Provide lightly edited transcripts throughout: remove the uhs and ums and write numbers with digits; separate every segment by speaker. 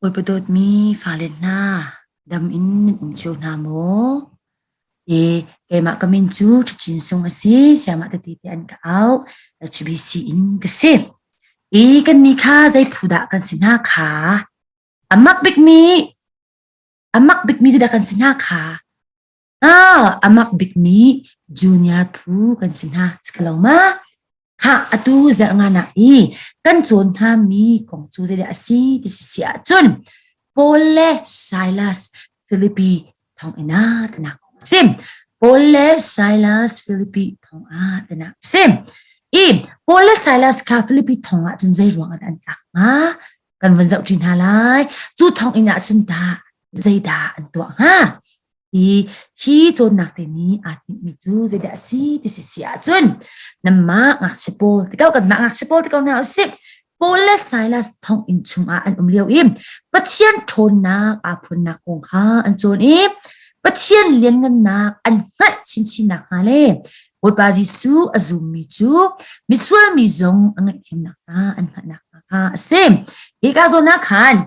Speaker 1: Bawipa dawtmi fale hna, dam in nan um cio hna maw? E, keimah ka min cu Ṭhachin Sung a si, siamah tete te an ka auh, HBC in ka si. E, kannih kha zei phu dah kan si hna kha? A mak bikmi, a mak bikmi zeidah kan si hna kha? Ah, a mak bikmi junior phu kan si hna. Si ko lo ma? Khah, atu zarh nga nak i kan cawn hngami kong cu zeidah a si ti si si ahcun Paul le Silas Philippi thonginn ah tinak kong a si. Paul le Silas Philippi thong ah tinak a si. I Paul le Silas kha Philippi thong ah cun zei ruang ah dah an tlak hnga? Kan vun zoh ṭi hna lai. Cu thonginn ah cun tah zeidah an tuah hnga? Hi hi cawnnak te nih aa tinhmi cu zeidah a si ti si si ahcun nanmah ngakchia pawl ti ko kanmah ngakchia pawl ti ko hna usih Paul le Silas thonginn chungah an um lio i Pathian ṭhawnnak aa phunnak kong kha an cawn i Pathian lianngannak an hngalh chinchin nakhnga le Bawipa Jesuh a zummi cu misual mi zong a ngaihthiamnak hna an hngalh nakhnga kha a si. Hika zawn ah khan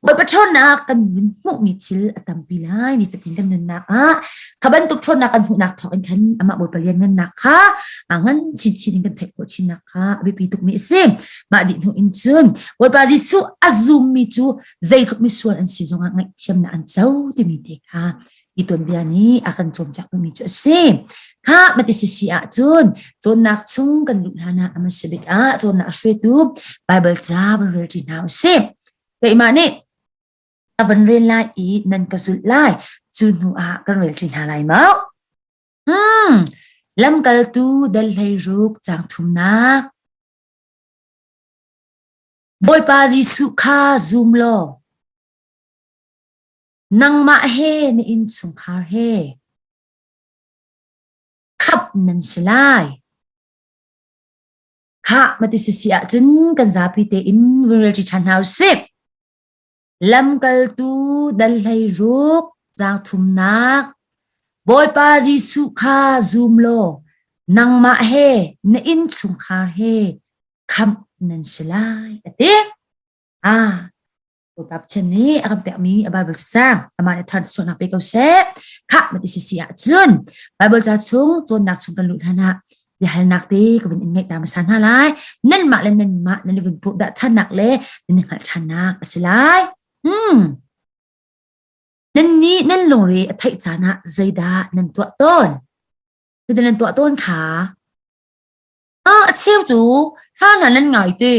Speaker 1: Bawipa ṭhawnnak kan vun hmuhmi thil a tampi lai nifatin kan nunnak ah kha bantuk ṭhawnnak kan hmuhnak thawngin khan amah Bawipa lianngannak kha a ngan chinchin in kan theih khawh chinnak kha a biapi tukmi a si. Mah dih hnu in cun Bawipa Jesuh a zummi cu zeitluk misual an si zongah ngaihthiamnak an co timi te kha hi tuanbia nih a kan cawnpiak duhmi cu a si. Kha mati sisi ahcun cawnnak chung kan luh hlan ah a hmasa bik ah cawnnak a hruaitu Bible ca van rel ṭi hna usih. Keimah nih ka van rel lai i nan ka zulh lai. Cu hnu ah kan rel ṭi hna lai mau. Hmm, lamkaltu dal hlei ruk caang thumnak. Bawipa Jesuh kha zum law Nangmah he na innchungkhar he khamh nan si lai. Khah mati sisi ahcun kan zapi tein vun relṭi ṭhan hna usih. Lamkaltu dal hlei ruk zaang thumnak Bawipa Jesuh kha zum law nangmah he na innchungkhar he khamh nan si lai a ti. Ah, Bawipa Pathian nih a kan pekmi a Bible cacang amah nih thar suahnak pe ko seh. Khah mati sisi ahcun Bible ca chung cawnnak chung kan luh hlan ah biahalnak te ka vun in ngaih ta hmasa hna lai. Nanmah le nanmah nan i vun purh dah ṭhannak le nan i hngalh ṭhannak a si lai. Hmm. Nan nih nan lungre a theih caan ah zeidah nan tuah tawn? Zeidah nan tuah tawn kha? Ah, a cheu cu hla hna nan ngai te.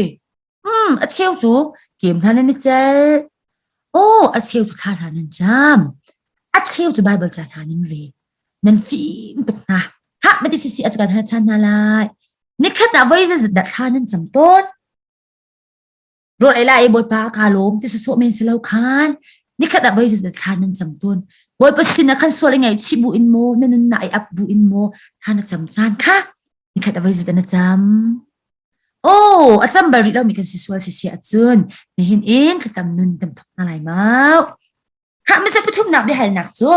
Speaker 1: Hmm, a cheu cu kem hna nan i celh. Oh, a cheu cu thla hna nan cam. A cheu cu Bible ca hna nan rel. Nan fim tuk hna. Hah, mati sisi a kan hal chan hna lai. Nikhat ah voi zeizat dah thla nan cam tawn? Rawl ei lai i Bawipa kaa lawm ti sawsawh men si lo khan. Nikhat ah voi zeizat thla nan cam tawn. Bawipa sin ah khan sual i ngaihchih bu in maw, na nunnak i ap bu in maw, thla na cam caan kha nikhat ah voi zeizat na cam. Oh, a cam bal rih lomi kan si sual si si ahcun nihin in thlacam nun kan thawk hna lai mau. Khah misa pathumnak biahalnak cu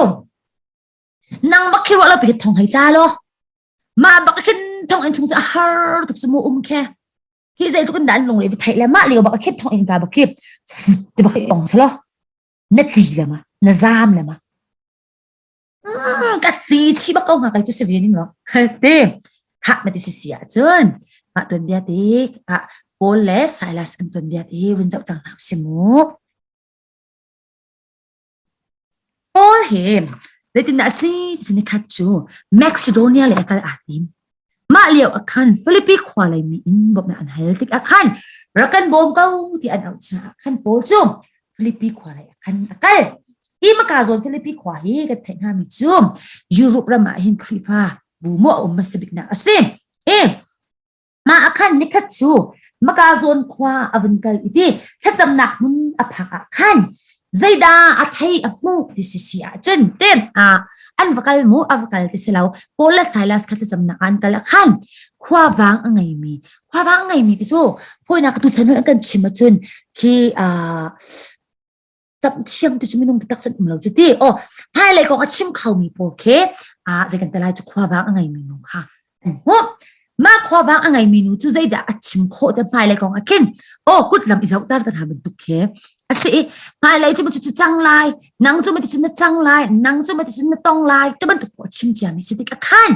Speaker 1: nang bak khi ruah lo pi thong hei tla law mah bak khin thong in chung cu a har tuk cu mu um khe hi zeitluk in dah an lungre theih le mah lio bak khin thong in ta bak khi ti bak ong salo na tli le ma na zam le ma ka tli chi bak ko nga kai chu se ve ning lo te kha ma ti si si ah cun mah tuan bia te ah Paul le Silas an tuan bia te vun zoh cang hna si mu Paul hi zeitindah a si ti nikhat cu Macedonia lei a kal aa tim. Mah lio ah khan Philippi khua lei mi in bawmhnak an hal tikah khan rak kan bawm ko ti an auh caah khan Paul cu Philippi khua lei ah khan a kal. Hi maka zawn Philippi khua hi kan theih hngami cu Europe ram ah hin Khrihfa bu maw a um hmasa biknak a si. I Mah ah khan nikhat cu Maka zawn khua a vun kal i ti thlacamnak hmun a phak ah khan zeidah a thei a hmuh ti si si ahcun te ah an va kal mu a va kal ti si lo Paul le Silas kha thlacamnak ah an kal ah khan khuavang a ngeimi khuavang a ngeimi ti cu fawinak tu chan an kan chim ahcun khi camh thiam ti cu minung taktak cun um lo cu ti oh hmailei kong a chim khomi pawl khi ah zei kan te lai cu khuavang a ngeimi nu kha an hmuh. Mah khuavang a ngeimi nu cu zeidah a chim khawh te hmailei kong ah khin aw kut lam i zohter te hna bantuk khi a si i hmailei cu cu cang lai nang cu mati cun na cang lai nang cu mati cun na tong lai te bantuk a chim ciami si tik ah khan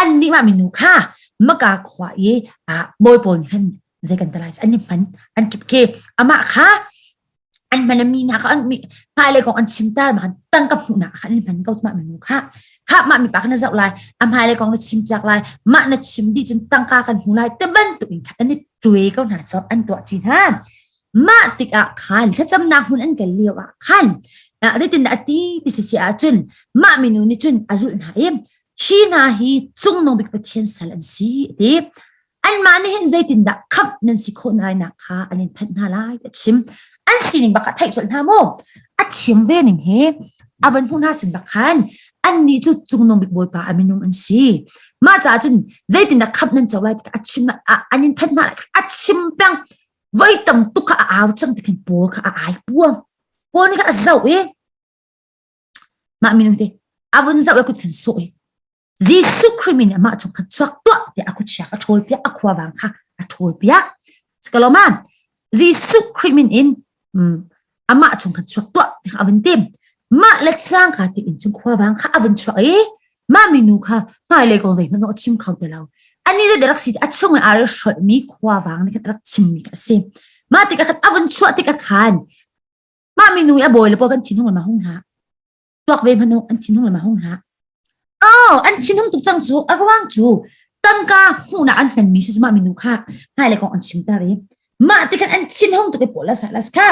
Speaker 1: annih mah minu kha maka khua i bawi pawl nih khan zei kan ti lai an i hman an ṭip khi amah kha an hman mi hna kha an mi hmailei kong an chimter ma tangka hmuhnak kha an hman ko mah minu kha kha mah mi pa kha na zoh lai a hmailei kong na chim piak lai mah na chim dih cun tangka kan hmu lai te bantuk in khan an i ṭuai ko hna so an tuah ṭi hna mah tikah khan thlacamnak hmun an kal lio ah khan zeitindah a ti ti si si ahcun mah minu nih cun a zulh hna i hi hna hi cungnung bik Pathian sal an si a ti Anmah nih hin zeitindah khamh nan si khawh lai-nak kha an in thanh hna lai a chim. An sining bak ah theih colh hna mu. A thiam ve ning hi a van hmuh hna sin bak khan annih cu cungnung bik Bawipa a minung an si. Mah caah cun zeitindah khamh nan co lai ti a chim an in thanh hna lai a chim peng. Voi tam tuk kha a au cang ti khin Paul kha a ai puang. Paul nih kha a zoh i mah minung te a vun zoh i kut khan sawh i Jesuh Khrih min amah chung khan chuak tuah tiah a khuachia a ṭhawl piak a khuavang kha a ṭhawl piak. Sikaloma Jesuh Khrih min in amah chung khan chuak tuah tiah a vun tim. Mah le cangka ti in chung khuavang kha a vun chuak i mah minu kha hmailei kong zeihmanh zong a chim kho ti lo. Ani zei rak si a chung i aa hrolhmi khuavang nih khan rak chimmi kha a si. Mah tikah khan a vun chuah tikah khan mah minu i a bawi le pawl kan thinhung le ma hung hlah. Tuak ve hmanh u, an thinhung le ma hung hlah. Oh, an thinhung tuk cang cu a ruang cu tangka hmuhnak an hmanmi si mah minu kha hmailei kong an chimter i mah ti khan an thinhung tuk i Paul le Silas kha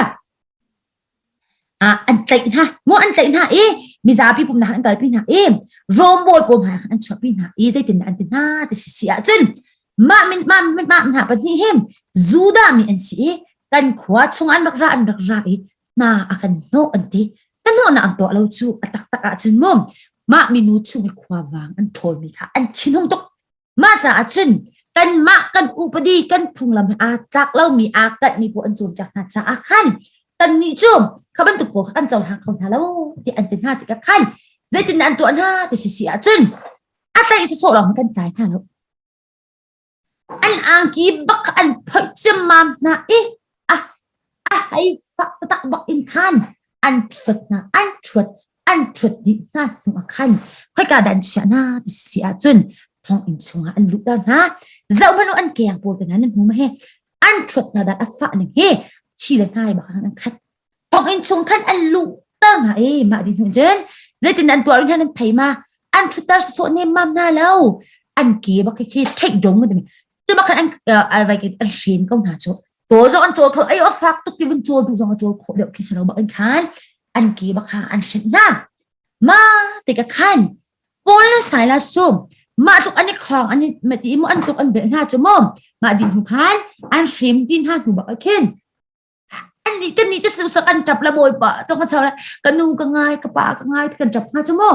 Speaker 1: an tlaih hna mu an tlaih hna i mizapi pumnak an kalpi hna i Rom bawi pawl hmai khan an chuahpi hna i zeitindah an ti hna ti si si ahcun mah min mah mah hna pahnih hi Judah mi an si i kan khua chung an rak ra an rak ra i hna a kan hnawh an ti ka hnawhnak an tuah lo cu a taktak ahcun mu mah minu chung i khuavang an ṭhawlmi kha an thinhung tuk mah caah cun kanmah kan upadi kan phunglam he aa tlak lomi aa kalhmi pawl an cawnpiak hna caah khan kannih cu kha bantuk pawl kha kan cohlang kho hna lo ti an ti hna tikah khan zeitindah an tuah hna ti si si ahcun a tlaih sawsawh lawng kan tlai hna lo An angki bak an phoih ciammam hna i a a hei fak taktak bak in khan an ṭhuat hna, an ṭhuat, an ṭhuat dih hna hnu ah khan khoika dah an chiah hna ti si ahcun thonginn chungah an luhter hna. Zohhmanh u an keng pawl te hna nan hmu ma he? An ṭhuat hna dan a fah ning hi thi le hnai bak an khat. Thonginn chung khan an luhter hna i mah dih hnu cun zeitin an tuah hna nan thei ma an ṭhutter sawsawh nemmam hna lo an ke bak khi ṭheih dong an ti tu bak khan an vai an hren ko hna cu cawl zong an cawl kho ai a fak tuk ti vun cawl duh zong a cawl khawh deuh khi si lo bak in khan an ke bak kha an hrenh hna ma tikah khan Paul le Silas cu mah tluk an i khawng an i mati mu an tuk an belh hna cu mu mah din hnu khan an hrem ti hna hnu bak khin An nih kan nih cu sungsa kan ṭap le bawipa to ka chau le ka nu ka ngai ka pa ka ngai kan ṭap hnga cu mu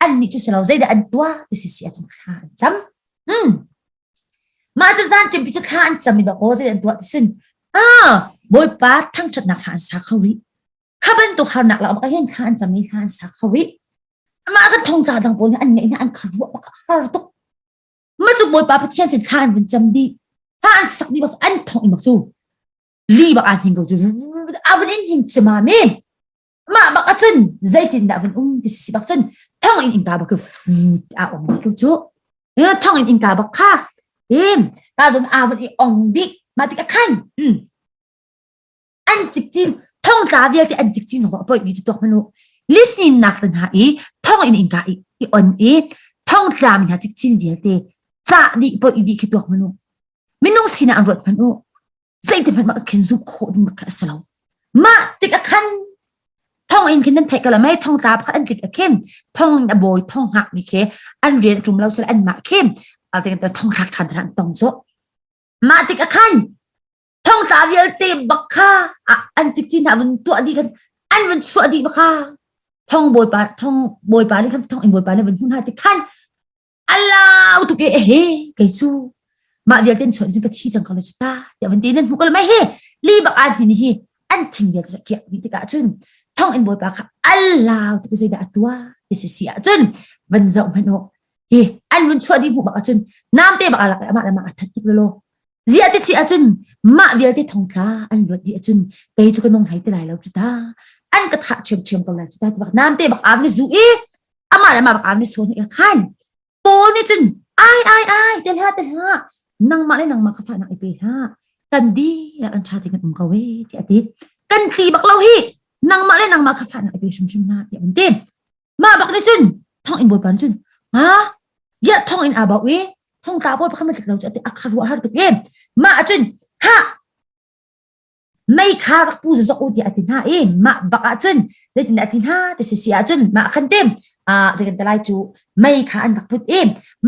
Speaker 1: an nih cu si lo zeidah an tuah ti si si ahcun thla an cam hmm mah cu zan ṭimpi cu thla an cam i dawk aw zeidah an tuah ti sun ah bawipa thangṭhatnak hla an sa kho rih kha bantuk harnak la bak hin thla an cam i thla an sa kho rih amah kan thongtla dang pawl nih an ngeih hna an kharuah bak har tuk ma cu bawipa pathian sin thla an vun cam dih thla an sak dih bak an thong in bak cu li bak aa hning ko cu a vun in hning cima mi mah bak acun zeitin dah vun um ti si bak cun thong in innka bak fut a ong di ko cu thong in innka bak kha im ta zon a vun i ong dik mah tik a khan an cikcin thong tla vialte an cikcin zong a poi ni cu tuak manu lihnin nak tan ha i thong in innka i i on i thong tla mi hna cikcin vialte cah dih poi i di khi tuak manu minung sinah an ruat hmanh u zeiti hmanh mah khin zumh khawh ding bak kha a si lo mah tik a khan thong in khin nan theih ko la mei thong tla pakhat an tlik a khin thong in a bawi thong hngak mi khi an rian tum lo sel an mah khi a zeng thong thlak than than tong cu mah tik a khan thong tla vialte bak kha an cikcin hna vun tuah dih khan an vun chuah dih bak kha thong bawipa thong bawipa le thong in bawipa le vun hun ha ti khan A lau tuk e he kei cu mah vialte an chuah cun ka thi cang ko lo cu ta tiah van ti nan hmu ko lo mai he li bak aa hnin hi an thing vialte cu kiak dih tikah cun thong in bawipa kha a lau tuk zeidah a tuah ti si si ahcun van zoh hmanh u. Hi an vun chuah dih hmuh bak ahcun namte bak alak amah le mah a that tik lo. Ziah ti si ahcun mah vialte thongtla an luat dih ahcun kei cu ka nung hlei ti lai lo cu ta. An ka thah ṭhiamṭhiam ko lai cu ta ti bak namte bak aa ni zu i amah le mah bak aa ni sawn i khan Paul nih cun ai ai ai te hlah te hlah nangmah le nangmah kha fahnak i pe hlah kan dihlak an ṭha te kan um ko e tiah a ti. Kan tli bak lo hi nangmah le nangmah kha fahnak i pe hrimhrim hlah tiah an ti. Mah bak nih cun thonginn bawipa nih cun ha ya thonginn aa bauh i thongtla pawl pakhat ma tlik lo cu a ti a kha ruah har tuk e mah ahcun ha mei kha rak pu zok u tiah a ti hna i mah bak ahcun zeitin a ti hna ti si si ahcun mah khan te zei kan ti lai cu mei kha an rak put i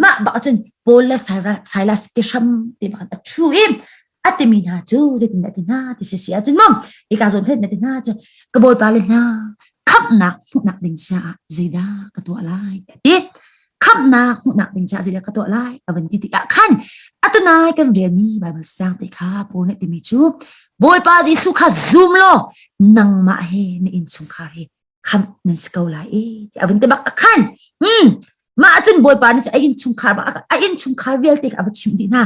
Speaker 1: mah bak ahcun Paul le Silas ke hram te bak a thu i a timi hna cu zeitindah ti hna ti si si ahcun mom hika zawn khan na ti hna cu ka bawipa le hna khamhnak hmuhnak ding caah zeidah ka tuah lai a ti khamhnak hmuhnak ding caah zeidah ka tuah lai a van ti tikah khan atunai kan relmi Bible sang te kha Paul nih timi cu Bawipa Jesuh kha zum law nangmah he na innchungkhar he khamh nan si ko lai i ti a vun ti bak a khan hmm mah ahcun bawipa nih a innchungkhar bak a innchungkhar vialte a va chimh dih hna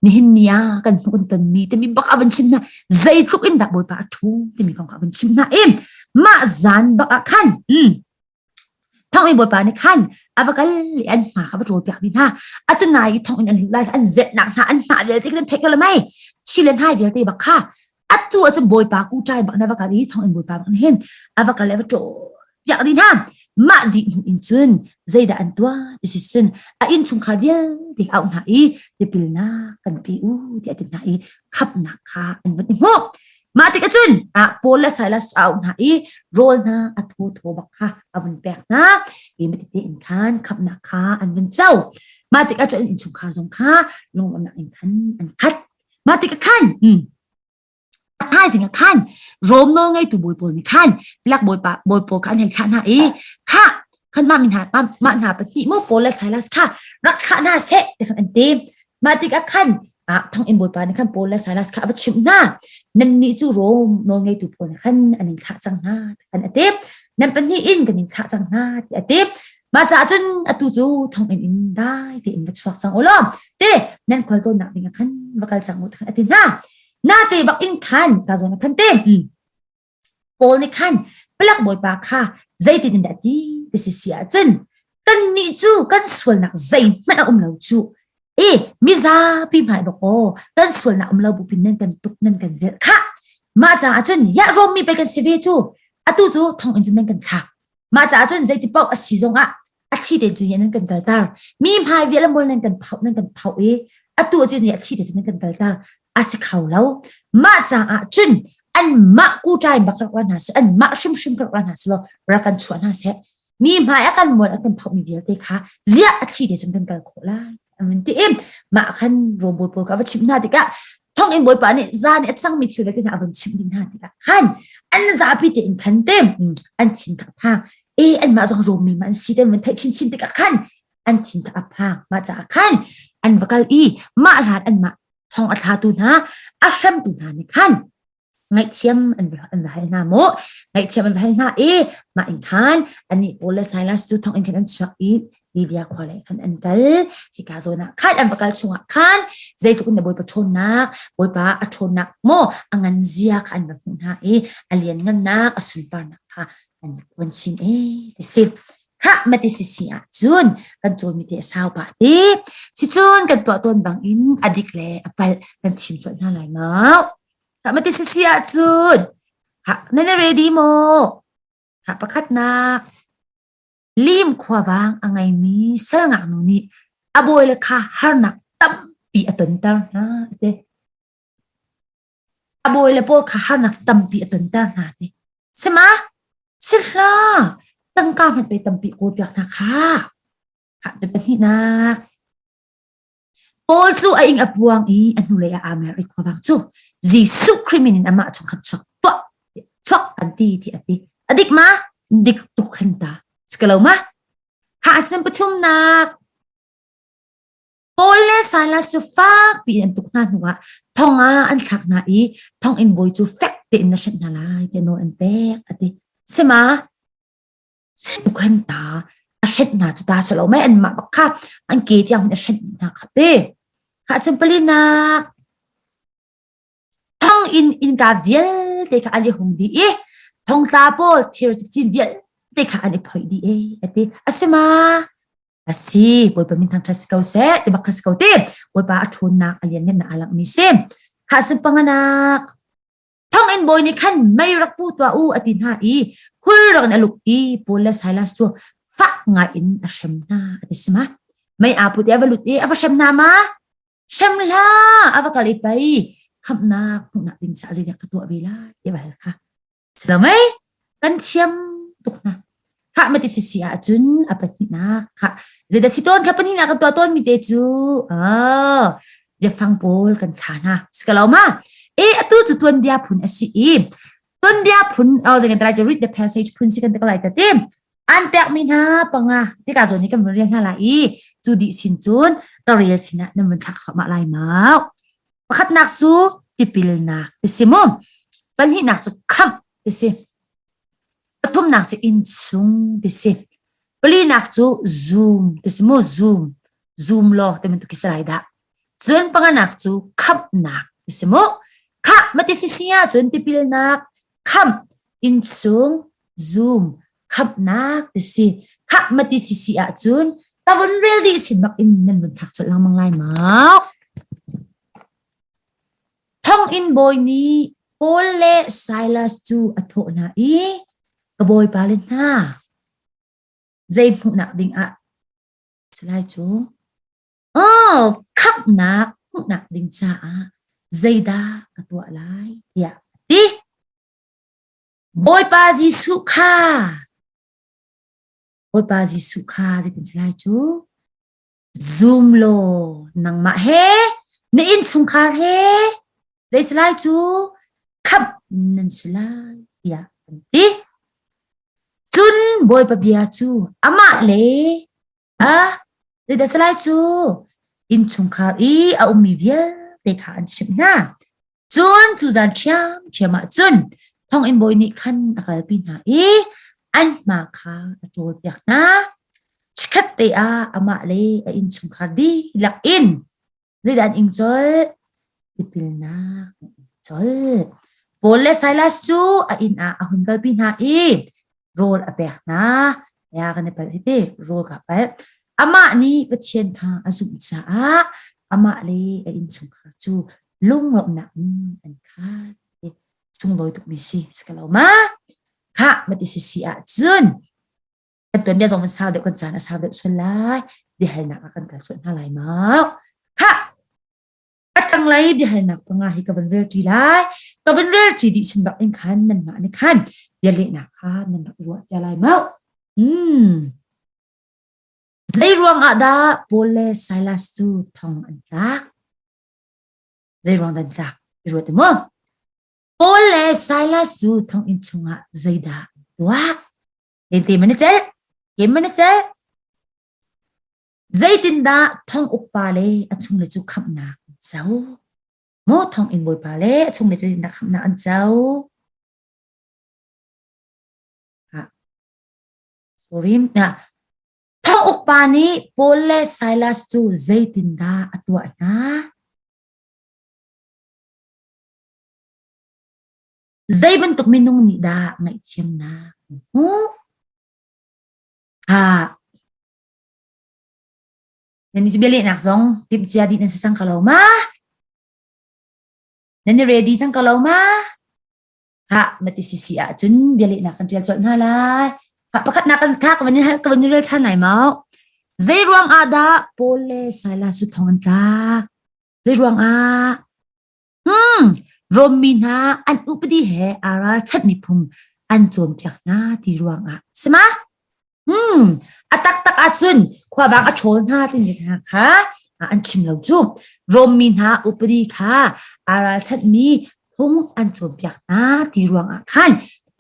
Speaker 1: nihin ni ah kan hmuh kan tonmi timi bak a van chim hna zeitluk in dah bawipa a ṭhu timi kong kha a van chim hna i mah zan bak ah khan hmm thong in bawipa nih khan a va kal i an hma kha va ṭawl piak dih hna atu nai i thong in an luh lai an velhnak hna an hnah vialte kan theih ko le mei thi le hnai vialte bak kha Atu ahcun Bawipa kuṭai bak na va kal i thonginn Bawipa bak hin a va kal i a va ṭawl piak dih hna. Mah dih hnu in cun zeidah an tuah ti si cun a innchungkhar vialte a auh hna i tipilnak kan pe u tiah a ti hna i khamhnak kha an vun i hmuh. Mah tikah cun ah Paul le Silas a auh hna i rawl hna a thawthaw bak kha a vun pek hna. Hi matete in khan khamhnak kha an vun co. Mah tikah cun innchungkhar zong kha lunglawmhnak in khan an khat. Mah tikah khan thaizing ah khan Rom nawl ngeitu bawi pawl nih khan Plak bawipa bawi pawl kha an hei thlah hna i khah khan mah mi hna mah hna pahnih mu Paul le Silas kha rak thlah hna seh ti khan an ti. Mah tikah khan ah thonginn bawipa nih khan Paul le Silas kha a va chimh hna. Nannih cu Rom nawl ngeitu pawl nih khan an in thlah cang hna ti khan a ti. Nan pahnih in kan in thlah cang hna ti a ti. Mah caah cun atu cu thonginn in dai tein va chuak cang u law te nan khual tlawnnak ding ah khan va kal cang u a ti hna. Na te bak in khan ka zawn ah khan te Paul nih khan palak bawipa kha zeitin in dah ti ti si si ahcun kannih cu kan sualnak zeihmanh a um lo cu e mizapi hmai bak aw kan sualnak um lo bupin nan kan tuk nan kan velh khah mah caah cun ya Rom mi pei kan si ve cu atu cu thong in cun nan kan thlak Mah caah cun zeiti paoh a si zongah a thli te cu nan kan kalter. Mi hmai vial a mual nan kan phauh nan kan phauh i atu cu ni a thli te cu nan kan kalter. A si kho lo. Mah caah cun anmah kuṭai bak rak ra hna seh, anmah hrimhrim rak ra hna seh law rak kan chuah hna seh. Mi hmai a kan mual a kan phauhmi vialte kha ziah a thli te cun kan kal khawh lai. An vun ti i mah khan Rom bawi pawl kha a va chimh hna tikah thonginn bawipa nih zan i a cangmi thil vialte hna a vun chimh dih hna tikah khan an zapi tein khan te an thin kha a phang e anmah zong Rom mi ma an si te an vun theih chinchin tikah khan an thin kha a phang mah caah khan an va kal i mah hlan anmah thong a thlatu hna a hremtu hna nih khan ngaihthiam an va an va hal hna maw ngaihthiam an va hal hna i mah in khan anih Paul le Silas cu thong in khan an chuak i Lydia khua lei khan an kal hika zawn ah khan an va kal chungah khan zeitluk in na Bawipa ṭhawnnak Bawipa a ṭhawnnak maw a ngan zia kha an va hmuh hna i a lianngannak a sunparnak kha an phuan chin e ti si ha mati si si ah cun kan cawnmi te a sau pah ti si cun kan tuah tawn bang in a dik le a palh kan thim colh hna lai mau ha mati si si ah cun ha nan ready maw ha pakhatnak Lim khuavang a ngeimi sal ngaknu nih a bawile kha harnak tampi a tonter hna a ti. A bawile pawl kha harnak tampi a tonter hna a ti. Sima, si hlah, tangka hmanh pe tampi kawlpiak hna kha. Kha ti pahnihnak. Paul cu a ing a puang i a hnulei ah aa mer i khuavang cu Jesuh Khrih min in amah chung khan chuak tuah chuak an ti ti a ti. A dik ma? Dik tuk hen ta. Sikalo ma? Ha asin pathumnak Paul le Silas cu fakpi in an tuk hna hnuah thong ah an thlak hna i thonginn bawi cu fek tein na hrenh hna lai tiah nawl an pek a ti. Sima? Sukhan ta. A hrenh hna cu ta si lo mei anmah bak kha an ke tiang hin a hrenh dih hna kha ti. Kha simpalinak thong in innka vialte kha an i hung dih i thongtla pawl thir cikcin vialte kha an i phoih dih e a ti. A si ma? A si, Bawipa min thangṭhat si ko seh, ti bak kha si ko ti. Bawipa a ṭhawnnak a lianngannak aa langhmi si. Kha sin panganak Thonginn bawi nih khan mei rak pu tuah u a ti hna i khulrang in a luk i Paul le Silas cu fak ngai in a hrem hna a ti si ma. Mei aa put i a va lut i a va hrem hna ma? Hrem hlah a va kal i pei khamhnak hmuhnak ding caah zeidah ka tuah ve lai ti va hal kha. Si lo mei? Kan thiam tuk hna. Khah mati si si ahcun a pahnihnak khah zeidah si tawn kha pahnihnak kan tuah tawn mi te cu ah biafang pawl kan thla hna si ka lo ma e atu cu tuanbia phun a si i tuanbia phun oh zei kan try to read the passage phun si kan te ko lai ta ti an pek mi hna panga tika zawn hi kan vun rel hna lai i cu dih sin cun ka rel sinah nan vun thlak thluahmah lai mau pakhatnak cu tipilnak ti si mu pahnihnak cu khamh ti si Pathumnak cu innchung ti si. Palinak cu zum ti si mu zum zum law ti bantuk khi si lai dah. Cun panganak cu khamhnak ti si mu. Khah mati si si ahcun tipilnak khamh innchung zum khamhnak ti si. Khah mati si si ahcun ka vun rel dih sin bak in nan vun thlak colh lengmang lai mau. Thonginn bawi nih Paul le Silas cu a thawh hna i, Ka bawipa le hna, zei hmuhnak dingah salai cu oh, khamhnak hmuhnak ding caah zeidah ka tuah lai tiah a ti. Bawipa Jesuh kha Bawipa Jesuh kha zeitin salai cu Zum law nangmah he na innchungkhar he zei si lai cu khamh nan si lai tiah an ti. Cun Bawipa bia cu amah le a zeidah si lai cu innchungkhar i a ummi vialte kha an chimh hna. Cun cu zan ṭhiamṭhiam ah cun thonginn bawi nih khan a kalpi hna i an hma kha a ṭawlpiak hna. Chikkhat te ah amah le a innchungkhar dihlak in zeidah an ing colh? Tipilnak an ing colh. Paul le Silas cu a inn ah a hun kalpi hna i rawl a pek hna. Ya kan i palh hi ti, rawl ka palh. Amah nih Pathian kha a zumh caah amah le a innchungkhar cu lunglawmhnak in an khat. Sunglawi tukmi si, si ka lo ma? Khah, mati si si ahcun kan tuanbia zong van sau deuh kan caan a sau deuh sual lai. Biahalnak ah kan kal sual hna lai ma? Khah, A tanglei biahalnak panga hi ka van rel ṭi lai. Ka van rel ṭi dih sin bak in khan nanmah nih khan bialehnak kha nan rak ruah cia lai mau. Hmm. Zei ruang ah dah Paul le Silas cu thong an tlak? Zei ruang dah an tlak? I ruat maw? Paul le Silas cu thonginn chungah zeidah an tuah? Lente man i celh? Kem man i celh? Zeitindah thonguk pa le a chungle cu khamhnak an co? Maw thonginn bawipa le a chungle cu zeitindah khamhnak an co? Ah, sorry. Ah, thonguk pa nih Paul le Silas cu zeitindah a tuah hna? Zei bantuk minung nih dah ngaihthiamnak an hmuh? Ha, Nan i bialehnak zong timhcia dih nan si cang ko lo ma? Nan i ready cang ko lo ma? Ha, mati si si ahcun bialehnak kan ṭial colh hna lai. Ha, pakhatnak kan kha ka van ka van rel ṭhan lai mau. Zei ruang ah dah Paul le Silas cu thong an tlak? Zei ruang ah? Hmm, Rom mi hna an upadi he aa ralchanhmi phung an cawnpiak hna ti ruangah si ma? Hmm, a taktak ahcun khuavang a ṭhawl hna timi hna kha an chim lo cu. Rom mi hna upadi kha aa ralchanhmi phung an cawnpiak hna ti ruangah khan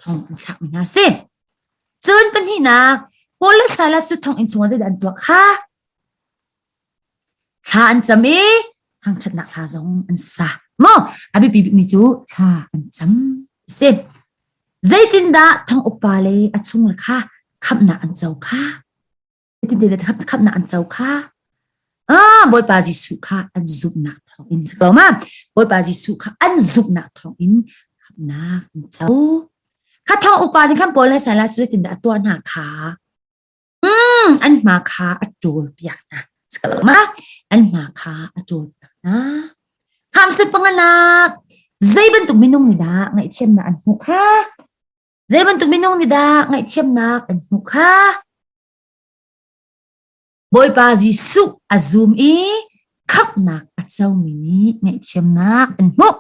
Speaker 1: thong an thlakmi hna si. Cun pahnihnak, Paul le Silas cu thonginn chungah zeidah an tuah kha? Thla an cam i thangṭhatnak hla zong an sa. Maw a biapi bikmi cu thla an cam si. Zeitindah thong upa le a chungle kha khamhnak an co kha? Zeitin te khamhnak an co kha? Ah, Bawipa Jesuh kha an zumhnak thawng in si ko ma? Bawipa Jesuh kha an zumhnak thawng in khamhnak an co. Kha thawng upa nih khan Paul le Silas cu zeitindah a tuah hna kha? Mm, an hma kha a ṭawl piak hna. Si ko ma? An hma kha a ṭawl piak hna. Khamsut panganak zei bantuk minung nih dah ngaihthiamnak an hmuh kha? Zei bantuk minung nih dah ngaihthiamnak an hmuh kha? Bawipa Jesuh a zum i khamhnak a comi nih ngaihthiamnak an hmuh.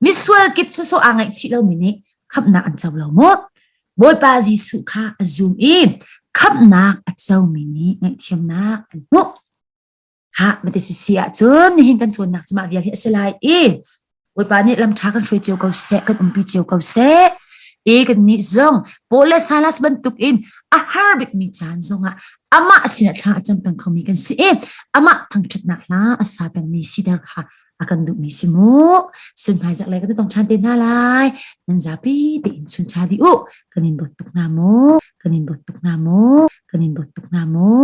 Speaker 1: Misual kip sawsawh aa ngaihchih lomi nih khamhnak an co lo maw? Bawipa Jesuh kha a zum i khamhnak a comi nih ngaihthiamnak an hmuh. Ha, mati si si ahcun nihin kan cawnnak cu mah vial hi a si lai i Bawipa nih lam ṭha kan hruai cio ko seh, kan umpi cio ko seh. I kan nih zong Paul le Silas bantuk in a har bikmi caan zongah amah sinah thla a cam peng khomi kan si i amah thangṭhatnak hla a sa pengmi siter kha a kan duhmi si mu. Sunhmai zak le kan tong ṭhan te hna lai. Nan zapi tein chun ṭha dih u. Kan in dawt tuk hna mu. Kan in dawt tuk hna mu. Kan in dawt tuk hna mu.